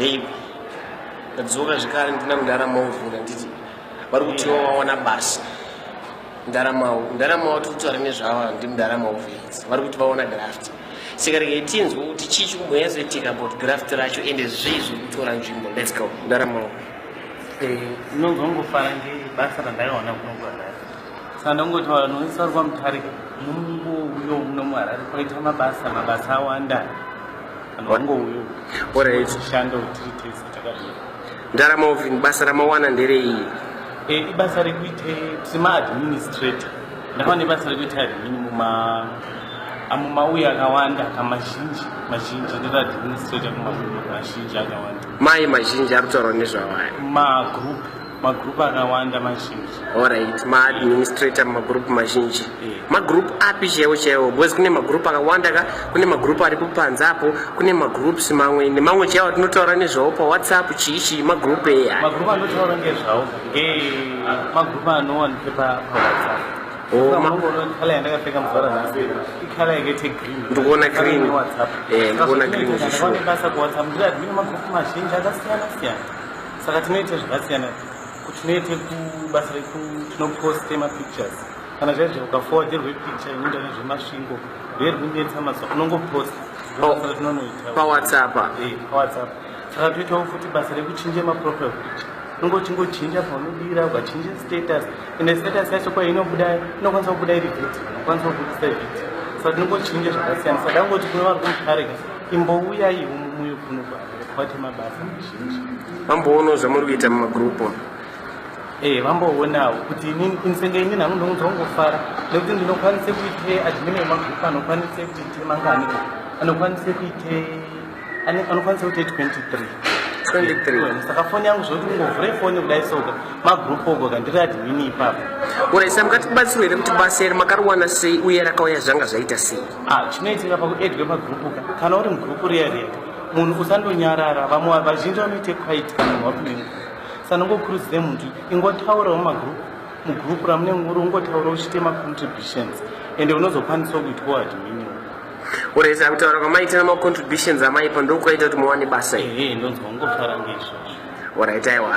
Ndeipi? Ndadzoka zvekare ndina mudhara Mauvhura, nditi vari kutiwa wawana basa. Mudhara Mau, mudhara Mau tiri kutaura nezvava ndi mudhara Mauvhura. Vari kuti vaona graft. Saka regai tinzwe kuti chii chikumbonyatsoitika about graft racho ende zvii zviri kutora nzvimbo. Let's go. Mudhara Mau. Ndinonzwa kungofara ngebasa randakawana kuno kuHarare. Saka ndongoti vanhu vese vari kwaMutare mungouyo muno muHarare kwaita mabasa, mabasa awanda. Vanhu vangouyo. Alright. Shando tiri tese takadii. Mudhara Mauvin, basa ramawana nderei? Ibasa rekuite tiri maadministrator. Ndakawana ibasa rekuita admin muma mumauya akawanda kamazhinji mazhinji, ndiri administrator kumagroup mazhinji akawanda. Mai mazhinji ari kutaurwa nezvavo aya? Magroup akawanda mazhinji. Alright, maadministrator mumagroup mazhinji. Magroup api chaiwo chaiwo? Because kune magroup akawanda ka, kune magroup aripo panze apo, kune magroups mamwe nemamwe chaiwo atinotaura nezvawo paWhatsApp, chii chii, magroup eya. Magroup anotaura ngezvawo nge magroup anowanikwe paWhatsApp. Oh, Colour yandakapfeka muzuva ranhasi icolour yakaite green. Ndikuona green. WhatsApp. Ndikuona green zvishuwa. Ndakaona basa kuWhatsApp, ndiri admin magroup mazhinji akasiyana siyana. Saka tinoita zvakasiyana, tinoite kubasa reku tinoposte mapictures kana zvaizvo ukaforwarderwe picture inoenda nezveMasvingo reri kunetsa mazuva, unongoposta. Oh, Basa ratinonoita paWhatsApp. PaWhatsApp. Saka toitawo futi basa rekuchinja maprofile picture, unongochinja paunodira, ukachinja status, ende status yacho kwa inobuda, inokwanisa kubuda iri video, inokwanisa kubudisa video. Saka tinongochinja zvakasiyana. Saka dangoti kune vari kuMutare, imbouyai umuyo kuno kuHarare kwate mabasa mazhinji. Vamboonawo zvamuri kuita mumagroup umu? Vamboonawo kuti inini senge inini hangu ndongofara nekuti ndinokwanise kuite admin emagroup anokwanise kuite mangani, anokwanise kuite anokwanisa kuite 23. 23. Saka foni yangu zvoti ungovhure foni kudai soka magroup ogo kandiri admin ipapo. Alright, saka mukatibatsirwa here kuti basa iri makariwana sei uye rakauya zvanga zvaita sei? Ah, chinoitika pakuedwe pagroup ka, kana uri mugroup riya riya, munhu usandonyarara. Vamwe vazhinji vanoite quiet kana munhu wapinda mugroup. Saka ndongokurudzire munhu ingotaurawo mumagroup, mugroup ramunenge muri, ungotaura uchiite macontributions, ende unozokwanisawo kuitwawo admin. Alright, saka kutaura kwamaita nemacontributions amaipa ndokwaita kuti muwane basa iri? Ehe, ndonzwa ungofara ngeizvozvo. Alright, aiwa.